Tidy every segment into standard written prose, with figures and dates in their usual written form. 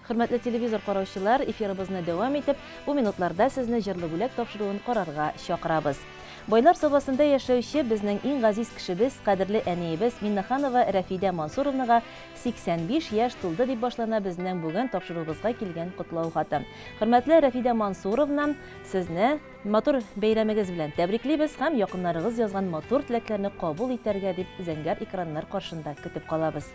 Хөрмәтле телевизор караучылар, эфирыбызны дәвам итеп, бу минутларда сезне Җырлы бүләк тапшыруын карарга чакырабыз. Байлар Сабасында яшәүче безнең иң газиз кешебез, кадерле әниебез Миннеханова Рәфидә Мансуровнага 85 яшь тулды дип башлана безнең бүген тапшыруыбызга килгән котлау хаты. Хөрмәтле Рәфидә Мансуровна, сезне матур бәйрәмегез белән тәбриклибез һәм якыннарыгыз язган матур теләкләрне кабул итәргә дип зәңгәр экраннар каршында көтеп калабыз.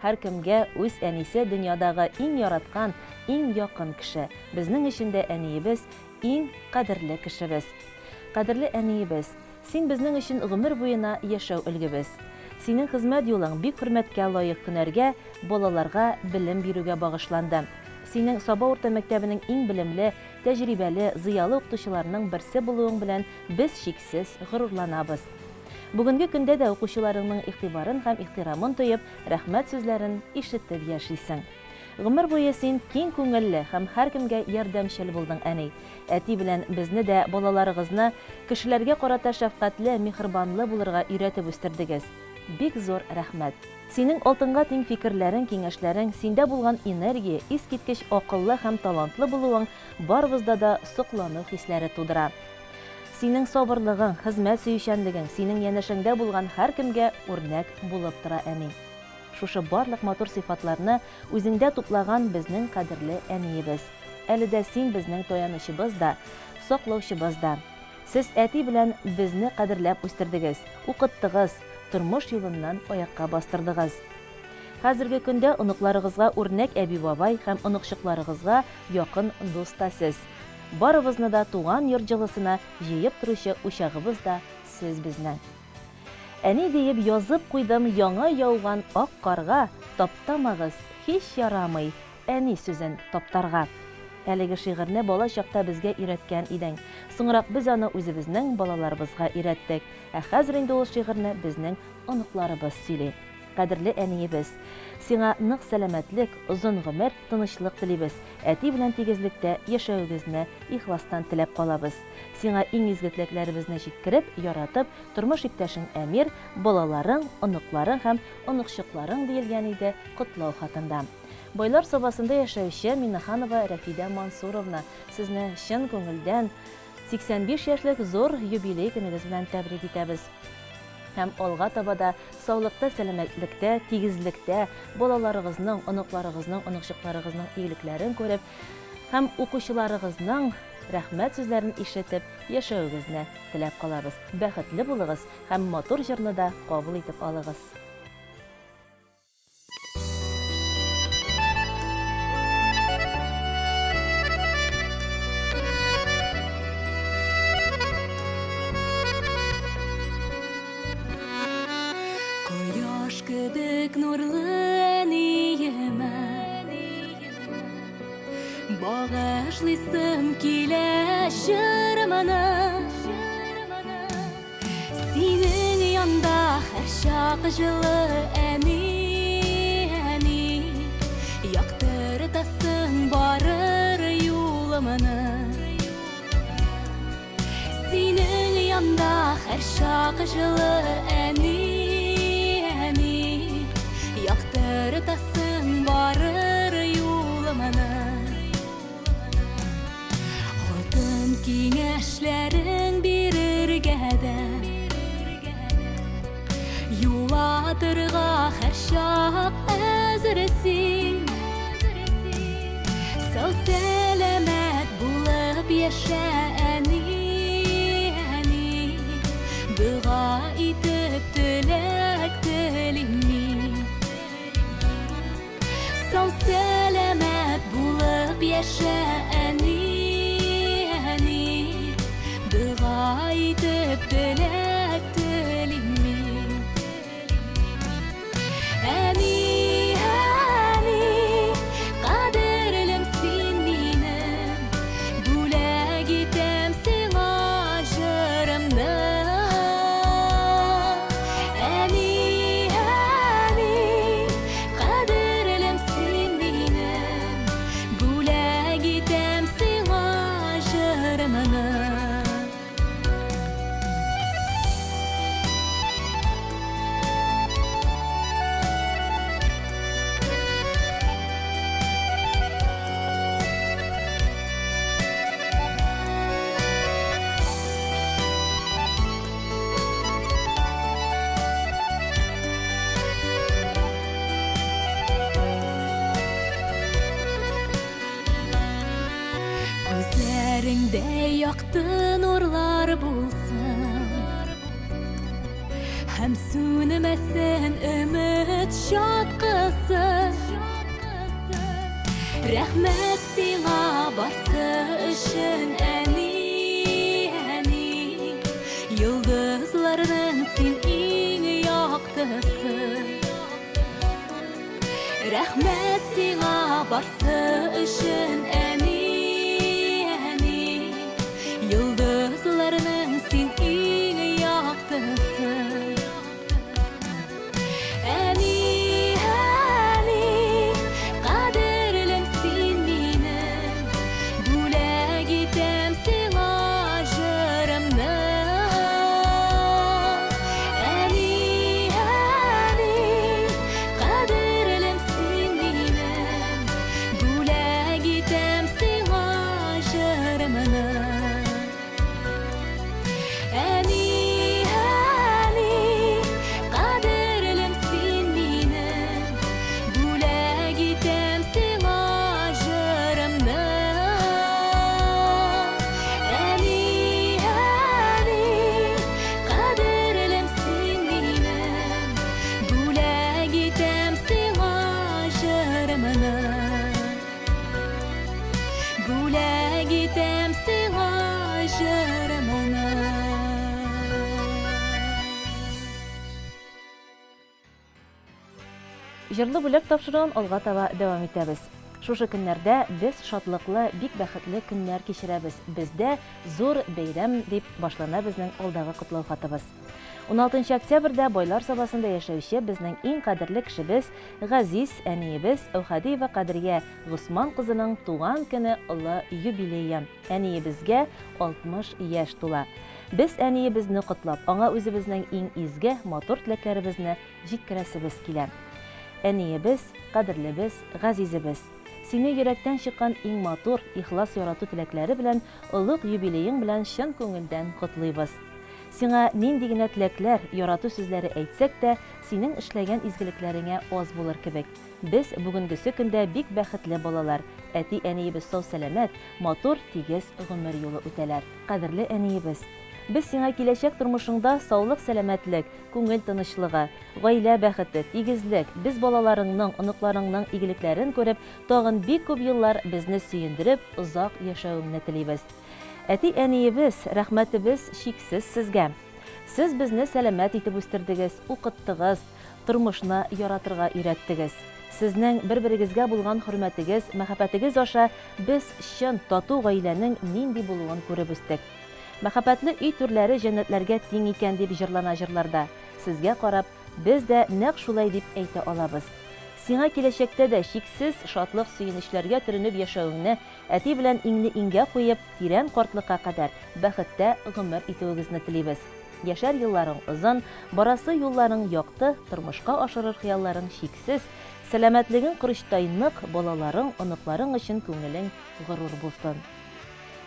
Һәркемгә үз әнисе дөньядагы иң яраткан, иң якын кеше. Безнең өчен дә әниебез иң кадерле кешебез. Кадерле әниебез, син безнең өчен гомер буена яшәү өлгебез. Синең хезмәт юлың бик хөрмәткә лаек һөнәргә, балаларга белем бирүгә багышланды. Синең Саба урта мәктәбенең иң белемле, тәҗрибәле, зыялы укытучыларының берсе булуың белән без чиксез горурланабыз. Бүгенге көндә дә укучыларыңның игътибарын һәм ихтирамын тоеп, рәхмәт сүзләрен ишетеп яшисең. Гомер буе син киң күңелле һәм һәркемгә ярдәмчел булдың, әни. Әти белән безне дә, балаларыгызны, кешеләргә карата шәфкатьле, миһербанлы булырга өйрәтеп үстердегез. Бик зур рәхмәт. Синең алтынга тиң фикерләрең, киңәшләрең, синдә булган энергия, искиткеч акыллы һәм талантлы булуың барыбызда да соклану хисләре тудыра. Синең сабырлыгың, хезмәт сөючәнлегең синең янәшәңдә булган һәркемгә үрнәк булып тора, әни. Шушы барлык матур сыйфатларны үзеңдә туплаган безнең кадерле әниебез. Әле дә син безнең таянычыбыз да, саклаучыбыз да. Сез әти белән безне кадерләп үстердегез, укыттыгыз, тормыш юлыннан аякка бастырдыгыз. Хәзерге көндә оныкларыгызга үрнәк әби-бабай һәм оныкчыкларыгызга якын дус та сез. Барыбызны да туган йорт җылысына җыеп торучы учагыбыз да сез безнең. Әни диеп язып куйдым яңа яуган ак карга, таптамагыз, һич ярамый, әни сүзен таптарга. Әлеге шигырьне бала чакта безгә өйрәткән идең. Соңрак без аны үзебезнең балаларыбызга өйрәттек. Ә хәзер инде ул шигырьне безнең оныкларыбыз сөйли. Кадерле әниебез! Сиңа нык сәламәтлек, озын гомер, тынычлык телибез. Әти белән тигезлектә яшәвегезне ихластан теләп калабыз. Сиңа иң изге теләкләребезне җиткереп, яратып, тормыш иптәшең Әмир, балаларың, оныкларың һәм оныкчыкларың, диелгән иде котлау хатында. Байлар Сабасында яшәүче Миннеханова Рәфидә Мансуровна, сезне чын күңелдән 85 яшьлек зур юбилей көнегез белән тәбрик итәбез. Һәм алга таба да саулыкта, сәламәтлектә, тигезлектә, балаларыгызның, оныкларыгызның, оныкчыкларыгызның игелекләрен күреп һәм укучыларыгызның рәхмәт сүзләрен ишетеп яшәвегезне теләп калабыз. Бәхетле булыгыз һәм матур җырны да кабул итеп алыгыз. Кояш кебек нурлы әниемә Багышлыйсым килә җырымны. Синең янда һәрчак җылы, әни, әни. Яктыртасың барыр юлымны. Синең янда һәрчак җылы, әни, әни. Яктыртасың барыр юлымны. Алтын киңәшләрең бирергә дә, Юатырга һәрчак әзер син. Сау сәламәт булып яшә, әни, әни. Дога итеп теләк телим мин. Сау-сәламәт булып яшә, әни, әни. Дога итеп теләк телим мин. Әни, әни, кадерлем син минем. Бүләк итәм сиңа җырымны. Әни, әни, кадерлем син минем, бүләк итәм. Йөзеңдә якты нурлар булсын Һәм сүнмәсен өмет чаткысы Рәхмәт сиңа барсы өчен, әни, әни Йолдызларның син иң яктысы Рәхмәт сиңа барсы өчен, әни, әни. Йолдызларның син иң яктысы. Әни, әни, кадерлем син минем. Бүләк итәм сиңа җырымны. Әни, әни, кадерлем син минем, бүләк итәм сиңа җырымны. Әни, әни, кадерлем син минем, бүләк итәм сиңа җырымны. Әни, әни, кадерлем син минем, бүләк итәм сиңа җырымны. Бүләк итәм сиңа җырымны. Җырлы бүләк тапшыруын алга таба дәвам итәбез. Шушы көннәрдә без шатлыклы, бик бәхетле көннәр кичерәбез. Бездә зур бәйрәм, дип башлана безнең алдагы котлау хатыбыз. 16 октябрьдә Байлар Сабасында яшәүче безнең иң кадерле кешебез, газиз әниебез Әүхәдиева Кадрия Госман кызының туган көне олы юбилее. Әниебезгә 60 яшь тула. Без әниебезне котлап, аңа үзебезнең иң изге, матур теләкләребезне җиткерәсебез килә. Әниебез, кадерлебез, газизебез! Сине йөрәктән чыккан иң матур, ихлас ярату теләкләре белән олуг юбилеең белән чын күңелдән котлыйбыз. Сиңа нинди генә теләкләр, ярату сүзләре әйтсәк тә, синең эшләгән изгелекләреңә аз булыр кебек. Без бүгенгесе көндә бик бәхетле балалар, әти-әниебез сау-сәламәт, матур, тигез гомер юлы үтәләр. Кадерле әниебез! Без сиңа киләчәк тормышыңда саулык-сәламәтлек, күңел тынычлыгы, гаилә бәхете, тигезлек, без балаларыңның, оныкларыңның игелекләрен күреп, тагын бик күп еллар безне сөендереп, озак яшәвеңне телибез. Әти-әниебез, рәхмәтебез чиксез сезгә! Сез безне сәламәт итеп үстердегез, укыттыгыз, тормышны яратырга өйрәттегез. Сезнең бер-берегезгә булган хөрмәтегез, мәхәббәтегез аша без чын, тату гаиләнең нинди булуын күреп үстек. Мәхәббәтле өй түрләре җәннәтләргә тиң икән, дип җырлана җырларда. Сезгә карап, без дә нәкъ шулай дип әйтә алабыз. Сиңа киләчәктә дә чиксез шатлык-сөенечләргә төренеп яшәвеңне, әти белән иңне-иңгә куеп, тирән картлыкка кадәр бәхеттә гомер итүегезне телибез. Яшәр елларың озын, барасы юлларың якты, тормышка ашырыр хыялларың чиксез, сәламәтлегең корычтай нык, балаларың, оныкларың өчен күңелең горур булсын.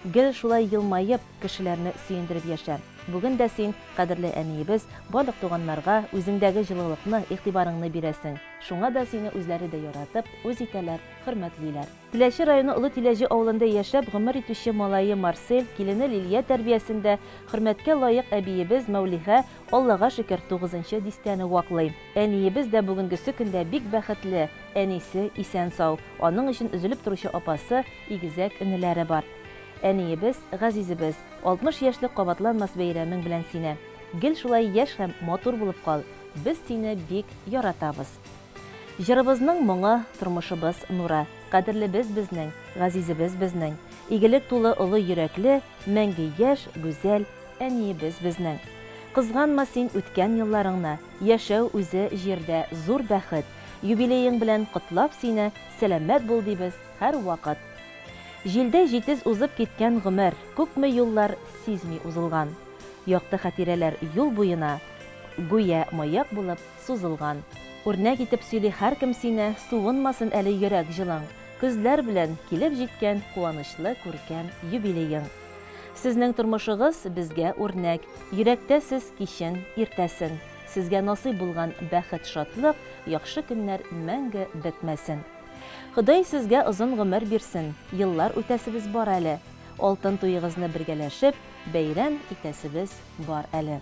Гел шулай елмаеп, кешеләрне сөендереп яшә. Бүген дә син, кадерле әниебез, барлык туганнарга үзеңдәге җылылыкны, игътибарыңны бирәсең. Шуңа да сине үзләре дә яратып, үз итәләр, хөрмәтлиләр. Теләче районы Олы Тиләҗе авылында яшәп гомер итүче малае Марсель, килене Лилия тәрбиясендә хөрмәткә лаек әбиебез Мәүлиһә, Аллага шөкер, тугызынчы дистәне ваклый. Әниебез дә бүгенгесе көндә бик бәхетле, әнисе исән-сау, аның өчен өзелеп торучы апасы, игезәк энеләре бар. Әниебез, газизебез, 60 яшьлек кабатланмас бәйрәмең белән сине! Гел шулай яшь һәм матур булып кал, без сине бик яратабыз! Җырыбызның моңы, тормышыбыз нуры. Кадерлебез безнең, газизебез безнең. Игелек тулы олы йөрәкле, мәңге яшь, гүзәл әниебез безнең. Кызганма син үткән елларыңны, яшәү үзе җирдә зур бәхет. Юбилеең белән котлап сине, сәламәт бул дибез һәрвакыт. Җилдәй җитез узып киткән гомер, күпме юллар сизми узылган. Якты хатирәләр юл буена, гүя маяк булып сузылган. Үрнәк итеп сөйли һәркем сине, Суынмасын әле йөрәк җылың. Көзләр белән килеп җиткән Куанычлы күркәм юбилеең. Сезнең тормышыгыз безгә үрнәк, Йөрәктә сез кичен, иртәсен. Сезгә насыйп булган бәхет-шатлык, Яхшы көннәр мәңге бетмәсен. Ходай сезгә озын гомер бирсен, Еллар үтәсебез бар әле. Алтын туегызны бергәләшеп бәйрәм итәсебез бар әле.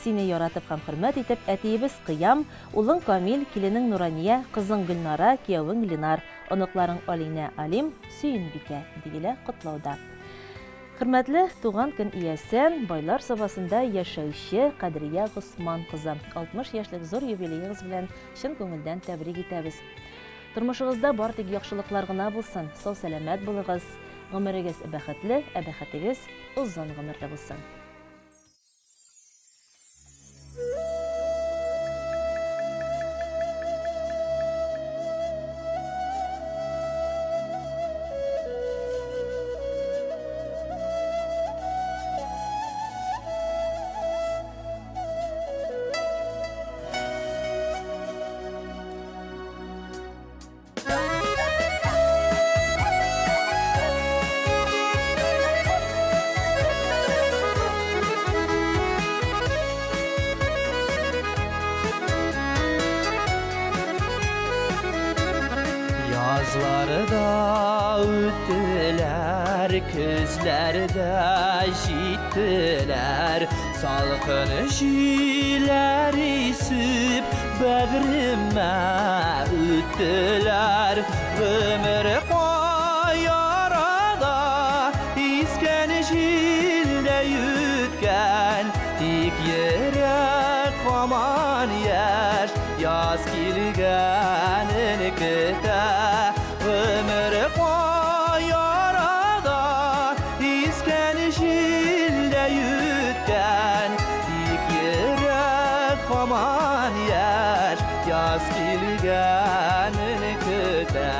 Сине яратып һәм хөрмәт итеп, әтиебез Кыям, улың Камил, киленең Нурания, кызың Гөлнара, киявең Ленар, оныкларың Алинә, Алим, Сөенбикә, диелә котлауда. Хөрмәтле туган көн иясе, Байлар Сабасында яшәүче Кадрия Госман кызы, 60 яшьлек зур юбилеегыз белән чын күңелдән тәбрик итәбез. Тормышыгызда бар тик яхшылыклар гына булсын, сау-сәламәт булыгыз, гомерегез бәхетле, ә бәхетегез озын гомерле булсын. Язлар да үттеләр, көзләр дә җиттеләр. Салкын җилләр исеп, бәгъремә үттеләр. Гомер кай арада, искән җилдә үткән, тик йөрәк һаман яшь, яз килгәнен көтә. Гомер кай арада, искән җилдә үткән, тик йөрәк һаман яшь, яз килгәнен көтә.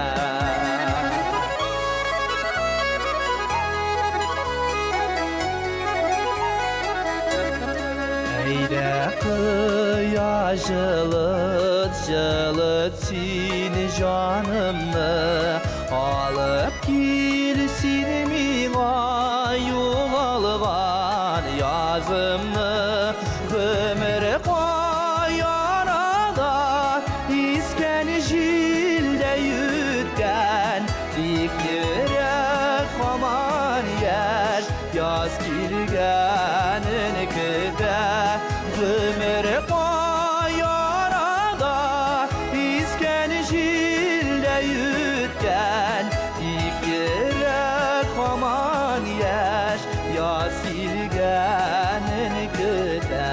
Әйдә кояш җылыт, җылыт син җанымны, алып кил син миңа югалган язымны. Гомер кай арада, искән җилдә үткән, тик йөрәк һаман яшь, яз килгәнен көтә. Гомер кай арада, искән җилдә үткән, тик йөрәк һаман яшь, яз килгәнен көтә.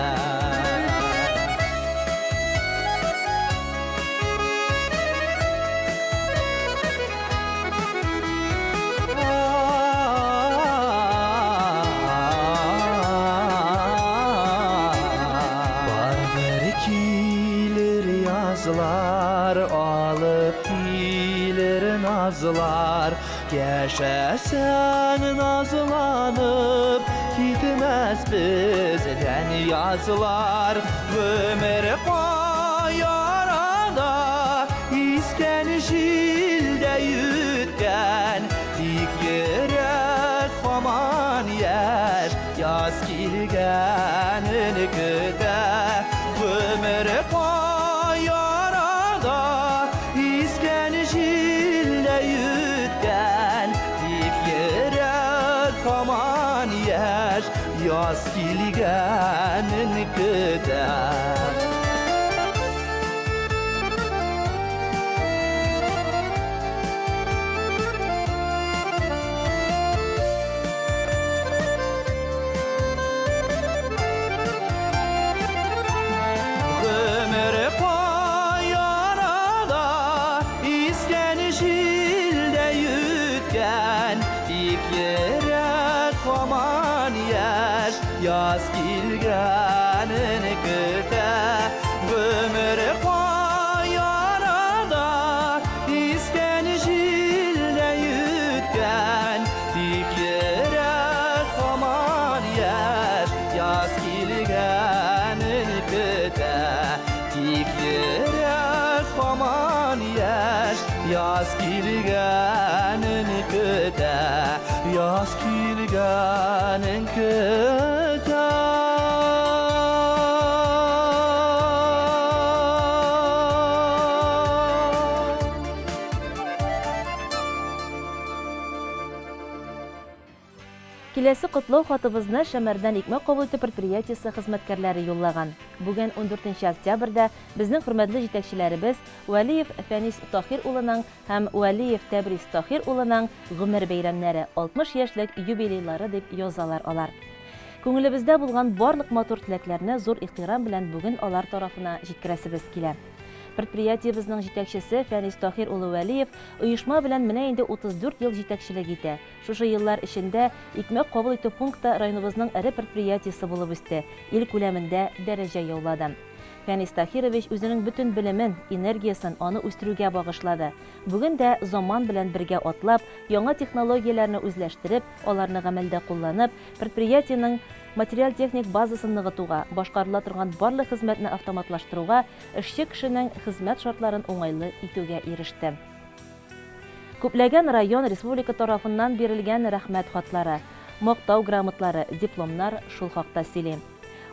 Барыбер килер язлар, алып килер назлар. Яшәсәң назланып, китмәс бездән язлар. Гомер кай арада, искән җилдә үткән, тик йөрәк һаман яшь, яз килгәнен көтә. Гомер кай арада, искән җилдә үткән, тик йөрәк һаман яшь, яз килгәнен көтә. Гомер кай арада, искән җилдә үткән, тик йөрәк һаман яшь, яз килгәнен көтә. Гомер кай арада, искән җилдә үткән, тик йөрәк һаман яшь, яз килгәнен көтә. Тик йөрәк һаман яшь, яз килгәнен көтә, яз килгәнен көтә. Киләсе котлау хатыбызны Шәмәрдән икмәк кабул итү предприятиесе хезмәткәрләре юллаган. Бүген, ундүртенче октябрьдә, безнең хөрмәтле җитәкчеләребез Вәлиев Фәнис Таһир улының һәм Вәлиев Тәбрис Таһир улының гомер бәйрәмнәре, 60 яшьлек юбилейлары дип язалар алар. Күңелебездә булган барлык матур теләкләрне зур ихтирам белән бүген алар тарафына җиткерәсебез килә. Предприятиебезнең җитәкчесе Фәнис Таһир улы Вәлиев оешма белән менә инде 34 ел җитәкчелек итә. Шушы еллар эчендә икмәк кабул итү пункты районыбызның эре предприятиесе булып үсте, ил күләмендә дәрәҗә яулады. Фәнис Таһирович үзенең бөтен белемен, энергиясен аны үстерүгә багышлады. Бүген дә заман белән бергә атлап, яңа технологияләрне үзләштереп, аларны гамәлдә кулланып, предприятиенең материаль-техник базасын ныгытуга, башкарыла торган барлык хезмәтне автоматлаштыруга, эшче кешенең хезмәт шартларын уңайлы итүгә иреште. Күпләгән район, республика тарафыннан бирелгән Рәхмәт хатлары, Мактау грамотлары, дипломнар шул хакта сөйли.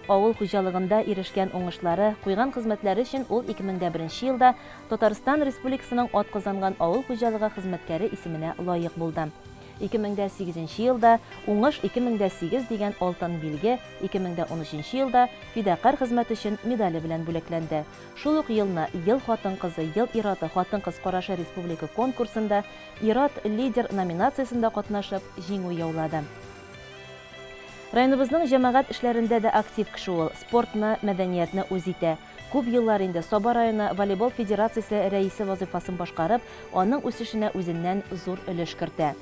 Авыл хуҗалыгында ирешкән уңышлары, куйган хезмәтләре өчен ул 2001 нче елда Татарстан Республикасының атказанган авыл хуҗалыгы хезмәткәре исеменә лаек булды. 2008 нче елда Уңыш 2008 дигән алтын билге, 2013 нче елда Фидакарь хезмәт өчен медале белән бүләкләнде. Шул ук елны Ел хатын-кызы, ел ир-аты, хатын-кыз карашы республика конкурсында Ир-ат-лидер номинациясендә катнашып, җиңү яулады. Районыбызның җәмәгать эшләрендә дә актив кеше ул, спортны, мәдәниятне үз итә. Күп еллар инде Саба районы волейбол федерациясе рәисе вазыйфасын башкарып, аның үсешенә үзеннән зур өлеш кертә.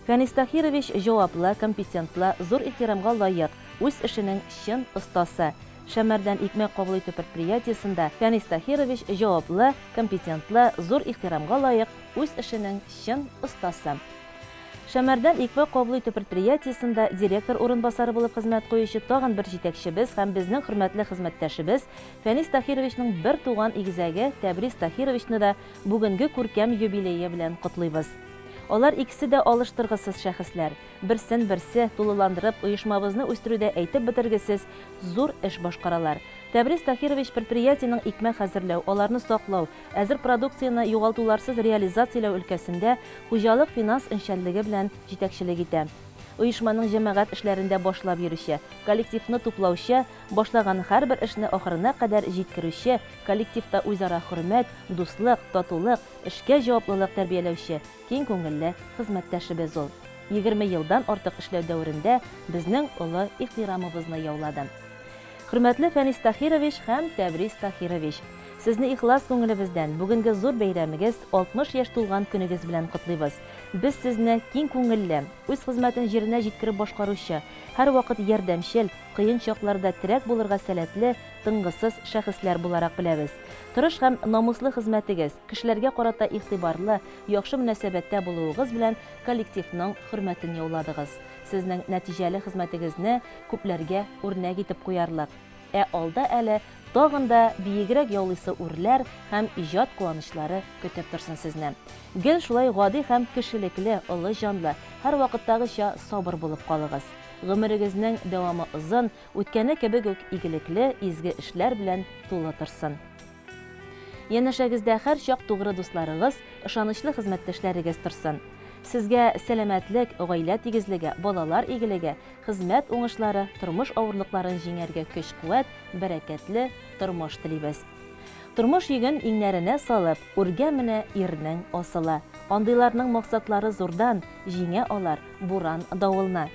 Фәнис Таһирович җаваплы, компетентлы, зур ихтирамга лаек, үз эшенең чын остасы. Шәмәрдән икмәк кабул итү предприятиесендә Фәнис Таһирович җаваплы, компетентлы, зур ихтирамга лаек, үз эшенең чын остасы. Шәмәрдән икмәк кабул итү предприятиесендә директор урынбасары булып хезмәт куючы тагын бер җитәкчебез һәм безнең хөрмәтле хезмәттәшебез Фәнис Таһировичның бертуган игезәге Тәбрис Таһировичны да бүгенге күркәм юбилее белән котлыйбыз. Алар икесе дә алыштыргысыз шәхесләр. Берсен-берсе тулыландырып, оешмабызны үстерүдә әйтеп бетергесез зур эш башкаралар. Тәбрис Таһирович предприятиенең икмәк хәзерләү, аларны саклау, әзер продукцияне югалтуларсыз реализацияләү өлкәсендә хуҗалык-финанс энчәнлеге белән җитәкчелек итә. Оешманың җәмәгать эшләрендә башлап йөрүче, коллективны туплаучы, башлаган һәрбер эшне ахырына кадәр җиткерүче, коллективта үзара хөрмәт, дуслык, татулык, эшкә җаваплылык тәрбияләүче, киң күңелле хезмәттәшебез ул. 20 елдан артык эшләү дәверендә безнең олы ихтирамыбызны яулады. Хөрмәтле Фәнис Таһирович һәм Тәбрис Таһирович! Сезне ихлас күңелебездән бүгенге зур бәйрәмегез, 60 яшь тулган көнегез белән котлыйбыз. Без сезне киң күңелле, үз хезмәтен җиренә җиткереп башкаручы, һәрвакыт ярдәмчел, кыен чакларда терәк булырга сәләтле, тынгысыз шәхесләр буларак беләбез. Тырыш һәм намуслы хезмәтегез, кешеләргә карата игътибарлы, яхшы мөнәсәбәттә булуыгыз белән коллективның хөрмәтен яуладыгыз. Сезнең нәтиҗәле хезмәтегезне күпләргә үрнәк итеп куярлык. Ә алда әле тагын да биегрәк яулыйсы үрләр һәм иҗат куанычлары көтеп торсын сезне. Гел шулай гади һәм кешелекле, олы җанлы, һәрвакыттагыча сабыр булып калыгыз. Гомерегезнең дәвамы озын, үткәне кебек үк игелекле, изге эшләр белән тулы торсын. Янәшәгездә һәрчак тугры дусларыгыз, ышанычлы хезмәттәшләрегез торсын. Сезгә сәламәтлек, гаилә тигезлеге, балалар игелеге, хезмәт уңышлары, тормыш авырлыкларын җиңәргә көч-куәт, бәрәкәтле тормыш телибез. Тормыш йөген иңнәренә салып, үргә менә ирнең асылы. Андыйларның максатлары зурдан, җиңә алар буран-давылны.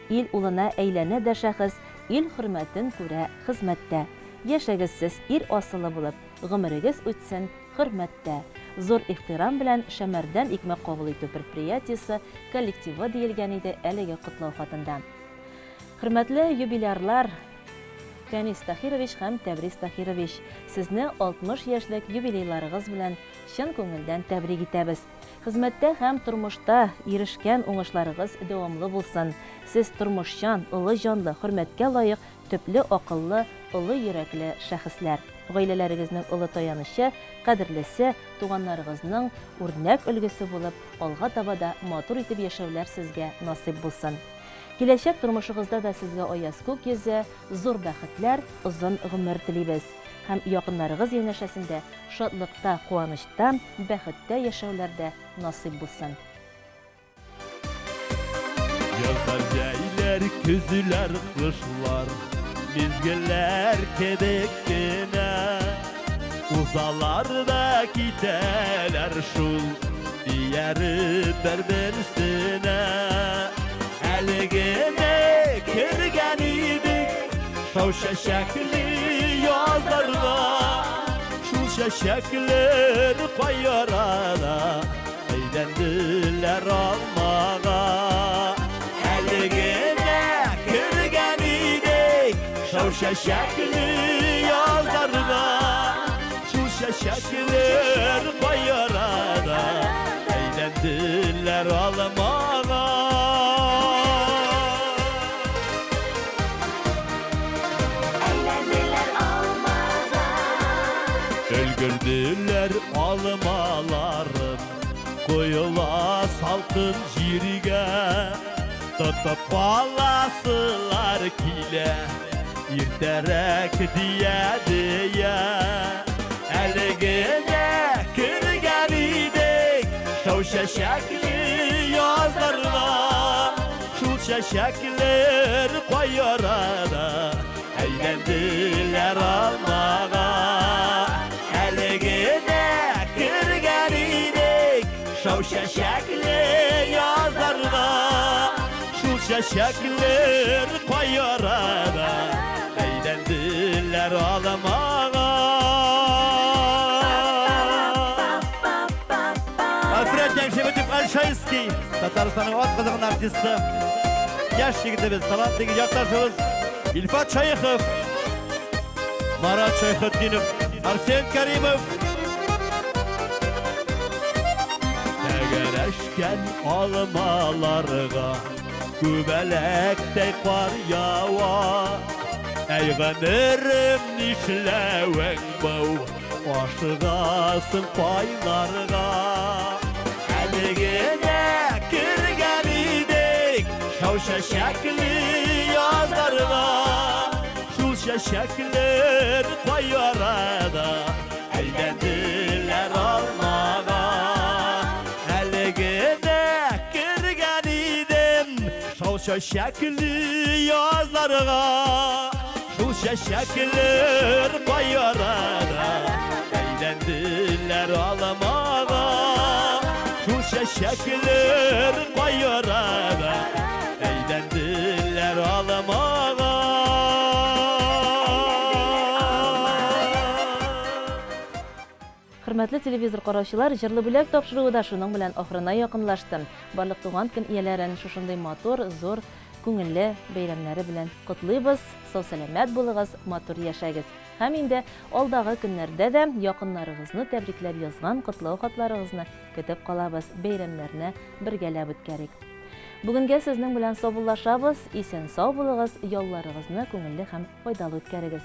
Ил улына әйләнә дә шәхес, ил хөрмәтен күрә хезмәттә. Яшәгез сез ир асылы булып, гомерегез үтсен хөрмәттә. Зур ихтирам белән Шәмәрдән икмәк кабул итү предприятиесе коллективы диелгән иде әлеге котлау хатында. Хөрмәтле юбилярлар, Фәнис Таһирович һәм Тәбрис Таһирович, сезне 60 яшьлек юбилейларыгыз белән чын күңелдән тәбрик итәбез. Хезмәттә һәм тормышта ирешкән уңышларыгыз дәвамлы булсын. Сез тормышчан, олы җанлы, хөрмәткә лаек, төпле акыллы, олы йөрәкле шәхесләр. Гаиләләрегезнең олы таянычы, кадерлесе, туганнарыгызның үрнәк өлгесе булып, алга таба да матур итеп яшәүләр сезгә насыйп булсын. Киләчәк тормышыгызда да сезгә аяз күк йөзе, зур бәхетләр, озын гомер телибез. Һәм якыннарыгыз янәшәсендә шатлыкта, куанычта, бәхеттә яшәүләр дә насыйп булсын. Язлар җәйләр. Үтәләр көзләр, кышлар, мизгелләр кебек кенә. Узалар да китәләр шул, ияреп бер-берсенә. Әле генә кергән идек шау чәчәкле язларга. Шул чәчәкләр кай арада әйләнделәр алмага. Әле генә кергән идек шау чәчәкле язларга. Шул чәчәкләр кай арада әйләнделәр алмага. Әйләнделәр алмага. Өлгерделәр алмаларым, коела салкын җиргә. Тотып каласылар килә, иртәрәк дия-дия. Әле генә кергән идек шау чәчәкле язларга. Шул чәчәкләр кай арада әйләнделәр алмага. Әле генә кергән идек шау чәчәкле язларга. Шул чәчәкләр кай арада әйләнделәр алмага. Альфред Яңшебетов Альшайский, Татарстанның атказанган артисты, яшь егетебез, талантлы якташыбыз Илфат Шәехов, Марат Шәйхетдинов, Арсен Каримов. Тәгәрәшкән алмаларга күбәләктәй кар ява. Әй гомерем, нишләвең бу? Ашыгасың кайларга? Әле генә кергән идек шау чәчәкле язларга. Шул чәчәкләр кай арада әйләнделәр алмага. Әле генә кергән идем шау чәчәкле язларга. Шул чәчәкләр кай арада әйләнделәр алмага. Шул чәчәкләр кай арада әйләнделәр алмага. Хөрмәтле телевизор караучылар, Җырлы бүләк тапшыруы да шуның белән ахырына якынлашты. Барлык туган көн ияләрен шушындый матур, зур, күңелле бәйрәмнәре белән котлыйбыз. Сау-сәламәт булыгыз, матур яшәгез. Һәм инде алдагы көннәрдә дә якыннарыгызны тәбрикләп язган котлау хатларыгызны көтеп калабыз, бәйрәмнәрне бергәләп үткәрик. Бүгенгә сезнең белән саубуллашабыз, исән-сау булыгыз, ялларыгызны күңелле һәм файдалы үткәрегез.